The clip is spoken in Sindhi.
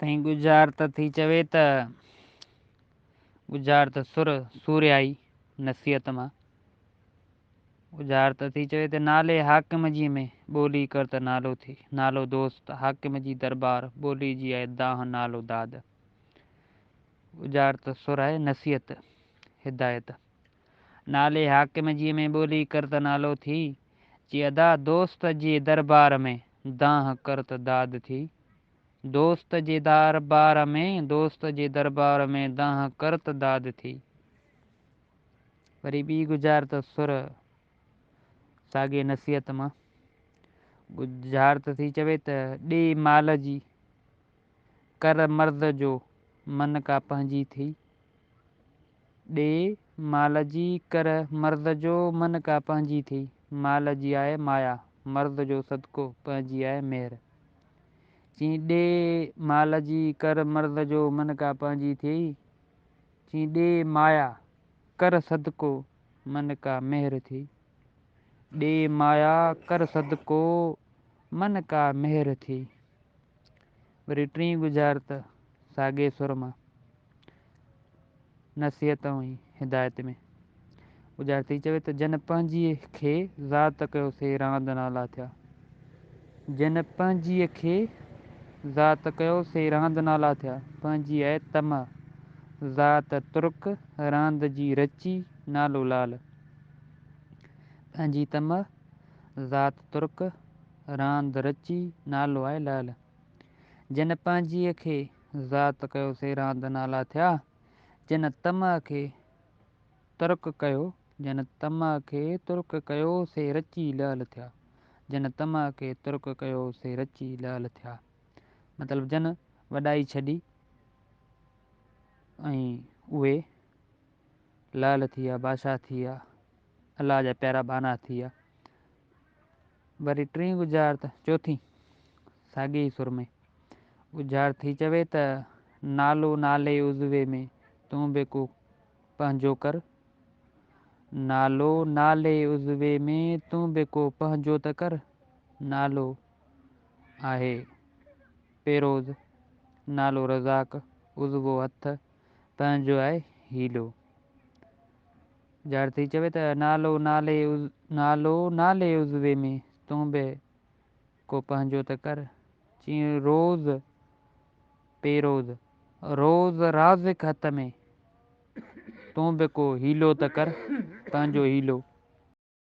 سائين ڳجهارت ٿي چوي ته ڳجهارت سر سورهيائي نصيحت مان. ڳجهارت ٿي چوي ته نالي حاڪم جي ۾ ٻولي ڪر ته نالو ٿي، نالو دوست، حاڪم جي دربار، ٻولي جي آهي دانهن، نالو داد. ڳجهارت سر آهي نصيحت، هدايت. نالي حاڪم جي ۾ ٻولي ڪر ته نالو ٿي، چي ادا دوست جي دربار ۾ دانهن ڪر ته داد ٿي. دوست جي دربار ۾، دوست جي دربار ۾ دانهن ڪر ته داد ٿي. وري ٻي ڳجهارت سر ساڳي نصيحت مان. ڳجهارت ٿي چوي ته ڏي مال جي ڪر مرض جو من ڪا پنهنجي ٿي. ڏي مال جي ڪر مرض جو من ڪا پنهنجي ٿي. مال جي آهي مايا، مرض جو صدقو، پنهنجي آهي مهر. چي ڏي مال جي ڪر مرض جو من ڪا پنهنجي ٿي. چي ڏي مايا ڪر صدقو من ڪا مهر ٿي. ڏي مايا ڪر صدقو من ڪا مهر ٿي. وري ٽين ڳجهارت ساڳي سر مان نصيحت ۽ هدايت ۾ ڳجهارت ٿي چوي ته جن پنهنجيء کي ذات ڪيو سي راند نالا ٿيا. جن پنهنجيء کي ذات ڪيو سي راند نالا ٿيا. پنهنجي آهي طمع، ذات ترڪ، راند جي رچي، نالو لال. پنهنجي طمع، ذات ترڪ، راند رچي، نالو آهي لال. جن پنهنجيء کي ذات ڪيو سي راند نالا ٿيا. جن طمع کي ترڪ ڪيو، جن طمع کي ترڪ ڪيو سي رچي لعل ٿيا. جن طمع کي ترڪ ڪيو سي رچي لعل ٿيا. مطلب جن وڏائي ڇڏي ۽ اهي لعل ٿي ويا، بادشاهه ٿي ويا، الله جا پيارا ٻانها ٿي ويا. وري ٽين ڳجهارت، چوٿين ساڳي ئي سر ۾ ڳجهارت ٿي چوي ته نالو نالي عضوي ۾ تون به ڪو پنهنجو ڪر. نالو نالي عضوي ۾ تون به ڪو پنهنجو ته ڪر. نالو آهي پيروز، نالو رزاق، عضوو هٿ، پنهنجو آهي حيلو. ڳجهارت ٿي چوي ته نالو نالي نالو نالي عضوي ۾ تون به ڪو پنهنجو ته ڪر. چين روز پيروز، روز رازق هٿ ۾ تون به ڪو حيلو ته ڪر، پنهنجو حيلو.